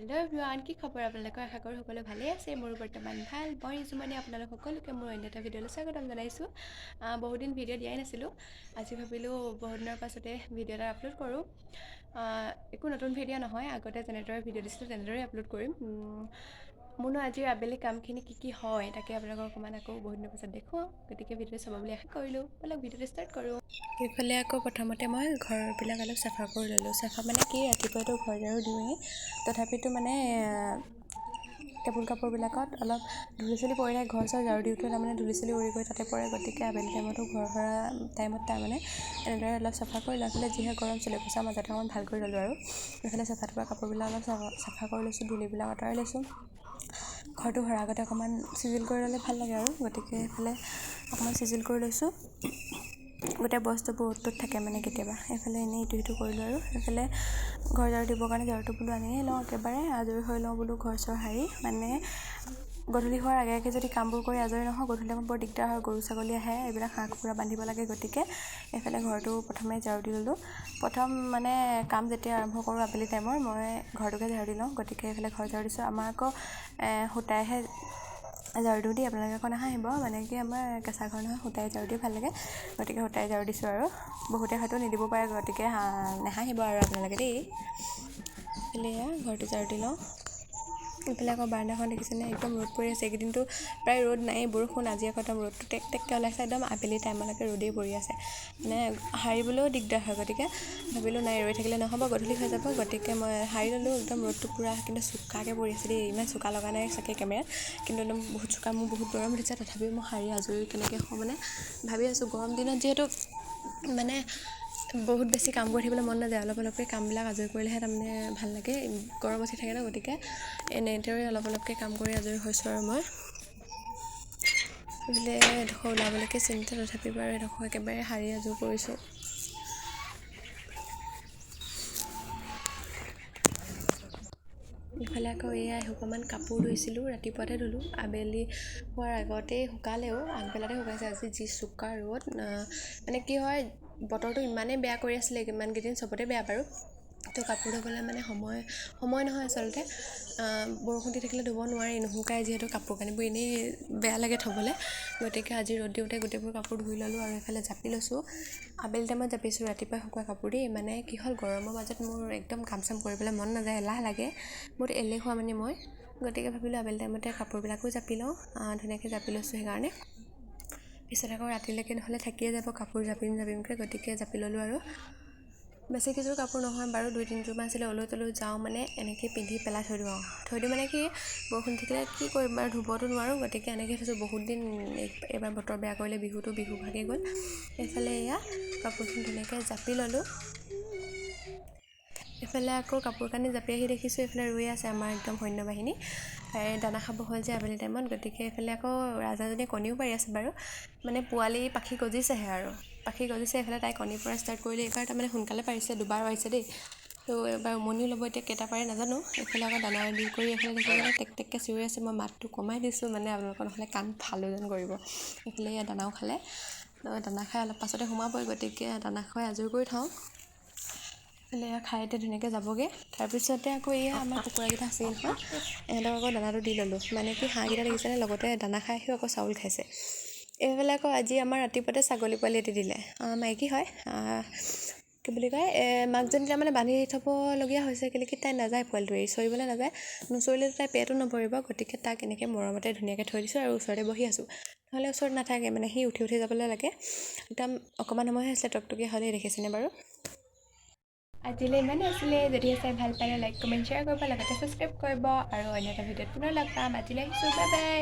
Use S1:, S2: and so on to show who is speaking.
S1: Hello' everyone, কি খবৰ আপোনালোকৰ? আশা কৰোঁ সকলো ভালেই আছে। মোৰো বৰ্তমান ভাল। মই ৰিজুমণি, আপোনালোক সকলোকে মোৰ অন্য এটা ভিডিঅ'লৈ স্বাগতম জনাইছোঁ। বহুত দিন ভিডিঅ' দিয়াই নাছিলোঁ। আজি ভাবিলোঁ বহুত দিনৰ পাছতে ভিডিঅ' এটা আপলোড কৰোঁ। একো নতুন ভিডিঅ' নহয়, আগতে যেনেদৰে ভিডিঅ' দিছিলোঁ তেনেদৰেই আপলোড কৰিম। মোৰনো আজিৰ আবেলি কামখিনি কি কি হয়, তাকে আপোনালোকক অকণমান আকৌ বহুত দিনৰ পাছত দেখুৱাওঁ। গতিকে ভিডিঅ'টো চাব বুলি আশা কৰিলোঁ। ব'লক, ভিডিঅ'টো ষ্টাৰ্ট কৰোঁ। এইফালে আকৌ প্ৰথমতে মই ঘৰবিলাক অলপ চাফা কৰি ল'লোঁ। চাফা মানে কি, ৰাতিপুৱাইতো ঘৰ ঝাৰু দিওঁৱেই, তথাপিতো মানে টেবুল কাপোৰবিলাকত অলপ ধূলি চুলি পৰি থাকে। ঘৰ চৰ ঝাৰু দিওঁতে তাৰমানে ধূলি চুলি উৰি গৈ তাতে পৰে। গতিকে আবেলি টাইমতো ঘৰ সৰা টাইমত তাৰমানে এনেদৰে অলপ চাফা কৰি লওঁ। এইফালে যিহে গৰম, চুলি কোচাৰ মাজতে অকণমান ভাল কৰি ল'লোঁ আৰু এইফালে চফা তফা কাপোৰবিলাক অলপ চাফা কৰি লৈছোঁ, ধূলিবিলাক আঁতৰাই লৈছোঁ। ঘৰটো সৰাৰ আগতে অকণমান চিজিল কৰি ল'লে ভাল লাগে আৰু, গতিকে এইফালে অকণমান চিজিল কৰি লৈছোঁ। গোটেই বস্তুবোৰ অ'ত ত'ত থাকে মানে কেতিয়াবা। এইফালে এনেই ইটো সিটো কৰিলোঁ আৰু এইফালে ঘৰ ঝাৰু দিবৰ কাৰণে ঝাৰুটো বোলো আনিয়ে লওঁ, একেবাৰে আজৰি হৈ লওঁ বোলো। ঘৰ চৰ সাৰি মানে গধূলি হোৱাৰ আগে আগে যদি কামবোৰ কৰি আজৰি নহওঁ, গধূলি টাইমত বৰ দিগদাৰ হয়। গৰু ছাগলী আহে, এইবিলাক হাঁহ কুকুৰা বান্ধিব লাগে। গতিকে এইফালে ঘৰটো প্ৰথমে ঝাৰু দি ল'লোঁ। প্ৰথম মানে কাম যেতিয়া আৰম্ভ কৰোঁ আবেলি টাইমৰ, মই ঘৰটোকে ঝাৰু দি লওঁ। গতিকে এইফালে ঘৰ ঝাৰু দিছোঁ। আমাৰ আকৌ সূতাইহে ঝাৰু দিওঁ দেই, আপোনালোকে আকৌ নাহাঁহিব। মানে কি, আমাৰ কেঁচা ঘৰ নহয়, সূতাই ঝাৰু দি ভাল লাগে। গতিকে সূতাই ঝাৰু দিছোঁ আৰু বহুতে হয়তো নিদিব পাৰে, গতিকে নাহাঁহিব আৰু আপোনালোকে দেই। এইফালে এয়া ঘৰটো ঝাৰু দি লওঁ। এইফালে আকৌ বাৰান্দাখন দেখিছেনে, একদম ৰ'দ পৰি আছে। এইকেইদিনতো প্ৰায় ৰ'দ নায়েই, বৰষুণ। আজি আকৌ একদম ৰ'দটো টেক টেককৈ ওলাইছে। একদম আবেলি টাইমলৈকে ৰ'দেই পৰি আছে, মানে সাৰিবলৈও দিগদাৰ হয়। গতিকে ভাবিলোঁ নাই, ৰৈ থাকিলে নহ'ব, গধূলি হৈ যাব। গতিকে মই সাৰি ল'লোঁ। একদম ৰ'দটো পূৰা কিন্তু চোকাকৈ পৰি আছে দেই। ইমান চোকা লগা নাই চাগে কেমেৰাত, কিন্তু একদম বহুত চোকা। মোৰ বহুত গৰম উঠিছে, তথাপিও মই সাৰি আজৰি কেনেকৈ হওঁ মানে ভাবি আছোঁ। গৰম দিনত যিহেতু মানে বহুত বেছি কাম কৰি থাকিবলৈ মন নাযায়, অলপ অলপকৈ কামবিলাক আজৰি কৰিলেহে তাৰমানে ভাল লাগে। গৰম উঠি থাকে ন, গতিকে এনেদৰে অলপ অলপকৈ কাম কৰি আজৰি হৈছোঁ আৰু মই। এইফালে এডোখৰ ওলাবলৈকে চিন্তা, তথাপি বাৰু এডোখৰ একেবাৰে সাৰি আজৰি কৰিছোঁ। ইফালে আকৌ এয়া এসোপামান কাপোৰ ধুইছিলোঁ। ৰাতিপুৱাতে ধুলোঁ, আবেলি হোৱাৰ আগতেই শুকালেও, আগবেলাতে শুকাইছে। আজি যি চোকা ৰ'দ, মানে কি হয়, বতৰটো ইমানেই বেয়া কৰি আছিলে ইমানকেইদিন, চবতে বেয়া বাৰু। তো কাপোৰ ধুবলৈ মানে সময় সময় নহয় আচলতে। বৰষুণ দি থাকিলে ধুব নোৱাৰি, নুশুকাই যিহেতু। কাপোৰ কানিবোৰ এনেই বেয়া লাগে থ'বলৈ। গতিকে আজি ৰ'দ দিওঁতে গোটেইবোৰ কাপোৰ ধুই ল'লোঁ আৰু এইফালে জাপি লৈছোঁ। আবেলি টাইমত জাপিছোঁ, ৰাতিপুৱা শুকোৱা কাপোৰ দেই। মানে কি হ'ল, গৰমৰ মাজত মোৰ একদম কাম চাম কৰিবলৈ মন নাযায়, এলাহ লাগে, বহুত এলেহুৱা মানে মই। গতিকে ভাবিলোঁ আবেলি টাইমতে কাপোৰবিলাকো জাপি লওঁ। ধুনীয়াকৈ জাপি লৈছোঁ সেইকাৰণে। পিছত আকৌ ৰাতিলৈকে নহ'লে থাকিয়ে যাব কাপোৰ জাপিম জাপিমকৈ। গতিকে জাপি ল'লোঁ আৰু বেছি কেইযোৰ কাপোৰ নহয় বাৰু, দুই তিনিযোৰমান আছিলে। অলৈ তলৈ যাওঁ, মানে এনেকৈ পিন্ধি পেলাই থৈ দিওঁ আৰু থৈ দিওঁ। মানে কি, বৰষুণ থাকিলে কি কৰিম বাৰু, ধুবতো নোৱাৰোঁ। গতিকে এনেকৈ থৈছোঁ। বহুত দিন এইবাৰ বতৰ বেয়া কৰিলে, বিহুটো বিহু ভাগেই গ'ল। এইফালে এয়া কাপোৰখিনি ধুনীয়াকৈ জাপি ল'লোঁ। এইফালে আকৌ কাপোৰ কানি জাপি আহি দেখিছোঁ, এইফালে ৰৈ আছে আমাৰ একদম সৈন্য বাহিনী। দানা খাব হ'ল যে আবেলি টাইমত। গতিকে এইফালে আকৌ ৰাজাজনীয়ে কণীও পাৰি আছে বাৰু। মানে পোৱালি পাখি গজিছেহে আৰু পাখি গজিছে। এইফালে তাই কণী পৰা ষ্টাৰ্ট কৰিলে। এইবাৰ তাৰমানে সোনকালে পাৰিছে, দুবাৰ পাৰিছে দেই। তো এবাৰ উমনিও ল'ব, এতিয়া কেইটা পাৰে নাজানো। এইফালে আকৌ দানা দি কৰি এইফালে দেখিছেনে, টেক টেককৈ চিঞৰি আছে। মই মাতটো কমাই দিছোঁ, মানে আপোনালোকৰ নহ'লে কাণ ফালো যেন কৰিব। এইফালে এয়া দানাও খালে। দানা খাই অলপ পাছতে সোমাবই, গতিকে দানা খুৱাই আজৰি কৰি থওঁ। এইফালে এয়া খাই এতিয়া ধুনীয়াকৈ যাবগৈ। তাৰপিছতে আকৌ এয়া আমাৰ কুকুৰাকেইটা আছেই নহয়, ইহঁতক আকৌ দানাটো দি ল'লোঁ। মানে কি, হাঁহকেইটা দেখিছেনে, লগতে দানা খাই আহিও আকৌ চাউল খাইছে। এইফালে আকৌ আজি আমাৰ ৰাতিপুৱাতে ছাগলী পোৱালি এটি দিলে। মাইকী হয়। কি বুলি কয়, মাকজনী তাৰমানে বান্ধি থ'বলগীয়া হৈছে। কেলৈ কি, তাই নাযায়, পোৱালিটো এৰি চৰিবলৈ নাযায়। নচৰিলে তাই পেটো নভৰিব। গতিকে তাক এনেকৈ মৰমতে ধুনীয়াকৈ থৈ দিছোঁ আৰু ওচৰতে বহি আছোঁ, নহ'লে ওচৰত নাথাকে। মানে সি উঠি উঠি যাবলৈ লাগে। একদম অকণমান সময়হে আছিলে, টকটকীয়া হ'লেই, দেখিছেনে বাৰু? আজিলৈ ইমানেই আছিলে। যদিহে চাই ভাল পালে লাইক, কমেণ্ট, শ্বেয়াৰ কৰিব, লগতে ছাবস্ক্ৰাইব কৰিব আৰু অন্য এটা ভিডিঅ'ত পুনৰ লগ পাম। আজিলৈ আহিছোঁ, বাই বাই।